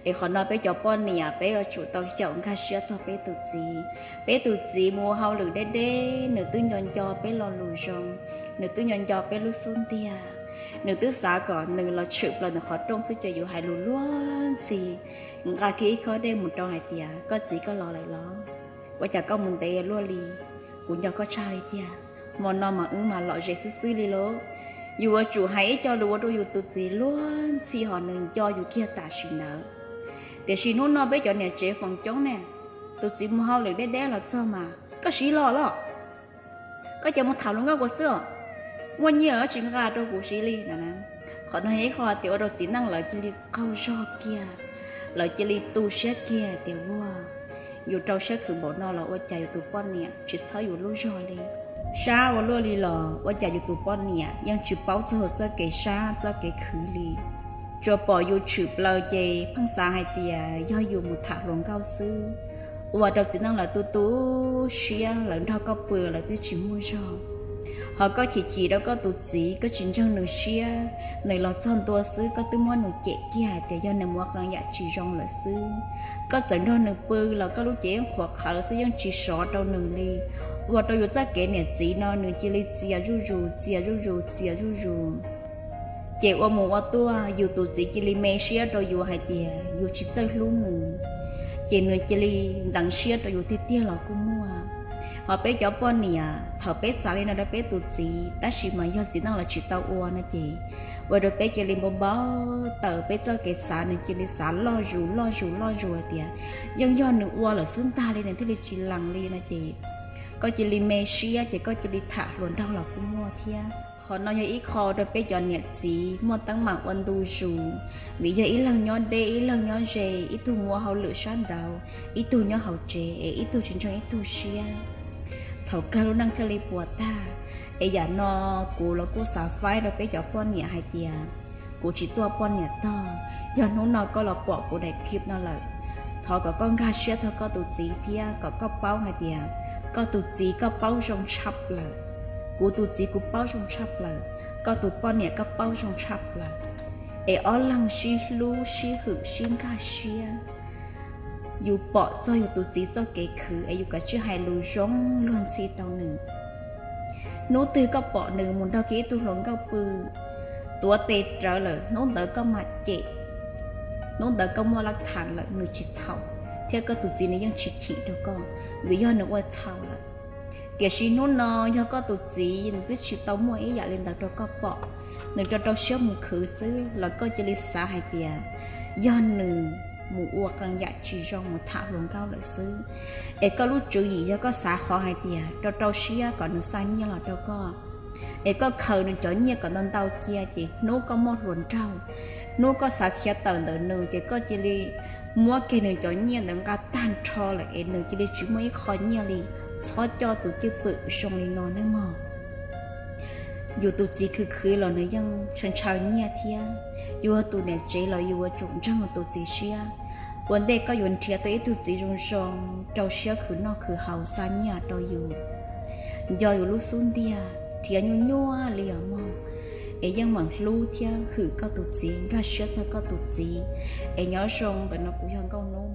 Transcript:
Es qhov no peb cov poj niam peb yuav tsum tau xyaum nkag siab txog peb tus txiv. Peb tus txiv mus ua hauj lwm deb deb, nws twb nco nco peb lo lus zoo, nws twb nco nco peb lub xub ntiag, nws twb xav kom nws los tshwm plaws nws qhov rooj xwb ces yus hais lus luag ntxhi, nqa kiag ib khob dej mus rau hais tias, koj txiv, koj los lawm los? Ua cas koj mus ntev luaj li? Kuv nco koj tshaj li tiag. Hmo no mas wb mas lom zem xwb xwb li lauj. Yus yuav tsum hais ib co lus ua rau yus tus txiv luag ntxhi ho nws nco yus kiag tam sim ntawd. Tiam sis hnub no peb cov niam tsev feem coob ne, tus txiv mus hauj lwm deb deb los txog mas, koj siv los los? Koj cia mus tham hluas nkauj kuv xwb os. Muaj nyiaj tsis nqa rau kuv siv li na. Qhov no yog ib qho tias ua rau txiv neej lawv cia li qaug zog kiag, lawv cia li tu siab kiag tias, ua, yus rau siab khwv npaum no los ua cas yus tus poj niam tsis txhawb yus lub zog li? Sab ua luaj li los ua cas yus tus poj niam yeej tsis paub txog txoj kev sab txoj kev khwv li? Tsuas pom yus tshwm plaws ces pheej xav hais tias yog yus mus tham hluas nkauj xwb, ua rau txiv neej lawv tu tu siab, lawv nrog koj pw lawv twb tsis muaj zog. Ho koj chim chim rau koj tus txiv, koj tsis ntseeg nws siab, nws los txog ntua xwb koj twb muab nws cem kiag hais tias yog nws mus ua qee yam tsis zoo lawm xwb. Koj txawm nrog nws pw los koj lub cev yeej qhuav qhawv xwb, yeej tsis sov rau nws li. Ua rau yus txoj kev niam txiv no nws cia li txias zuj zus, txias zuj zus, txias zuj zus. Ces ua mus ua tuaj yus tus txiv cia li me siab rau yus hais tias yus tsis txawj hlub nws, ces nws cia li ntxeev siab rau yus tiag tiag los kuj muaj. Ho peb cov poj niam thaum peb xav li no rau peb tus txiv, tab sis mas yog txiv neej lawv tsis tau ua no ces ua rau peb cia li npau npau taws, peb txoj kev xav nws cia li xav loj zus loj zus loj zus hais tias yeej yog nws ua lawm xwb ntag li nws thiaj li tsis lees li no ces koj cia li me siab ces koj cia li tham hluas nraug los kuj muaj thiab. Qhov no yog ib qho rau peb cov niam txiv muaj teeb meem ua ntu zus, vim yog ib leeg nyob deb ib leeg nyob ze, ib tug mus ua hauj lwm sab nraud, ib tug nyob hauv tsev es ib tug tsis ntseeg ib tug siab. Thaum kawg lub neej thiaj li puas tag. Es yam no kuv los kuj xav faib rau peb cov poj niam hais tias kuv tsis tuaj poj niam tog. Yog hnub no koj los pom kuv daim clip no lawm, thov kom koj nkag siab txog koj tus txiv thiab kom koj paub hais tias koj tus txiv koj paub zoo tshaj plaws, kuv tus txiv kuv paub zoo tshaj plaws, koj tus poj niam koj paub zoo tshaj plaws. Es ob leeg sib hlub sib hwm sib nkag siab. Yus pom txog yus tus txiv txoj kev khwv es yus kav tsij hais lus zoo luag ntxhi rau nws. Hnub twg koj pom nws mus nrog kiag ib tug hluas nkauj pw, tuav tes rawv lawm, hnub ntawd koj mam cem, hnub ntawd koj muaj lab tham lawm nws tsis txhaum, thiab koj tus txiv nws yeej tsis chim rau koj, vim yog nws ua txhaum lawm. Tiam sis hnub no yog koj tus txiv nws twb tsis tau muaj ib yam li ntawd rau koj pom, nws rau rau siab mus khwv xwb los koj cia li xav hais tias yog nws mus ua qee yam tsis zoo mus tham hluas nkauj lawm xwb. Es koj lub tswv yim yog koj xav qhov hais tias rau rau siab kom nws xa nyiaj los rau koj, es koj khaws nws cov nyiaj kom ntau ntau cia, ces hnub koj muaj hluas nraug, hnub koj xav khiav tawm ntawm nws ces koj cia li muab kiag nws cov nyiaj ntawd nqa tag nrho lawm es nws cia li tsis muaj ib qho nyiaj li. Txhob coj tus cwj pwm zoo li no nawb mog. Yus tus txiv khwv khwv los nws yeej ntshaw ntshaw nyiaj thiab. Yus yog tus niam tsev los yus yuav tsum ntseeg yus tus txiv siab. Ua ntej koj yuav nrhiav tau ib tug txiv zoo zoo, rau siab khwv noj khwv haus xa nyiaj rau yus, nco yus lub xub ntiag, nrhiav nyuaj nyuaj li os mog. Es yeej meem hlub thiab hwm koj tus txiv, nkag siab txog koj tus txiv. Es nyob zoo, ntawm no kuv yog Nkauj Hnub.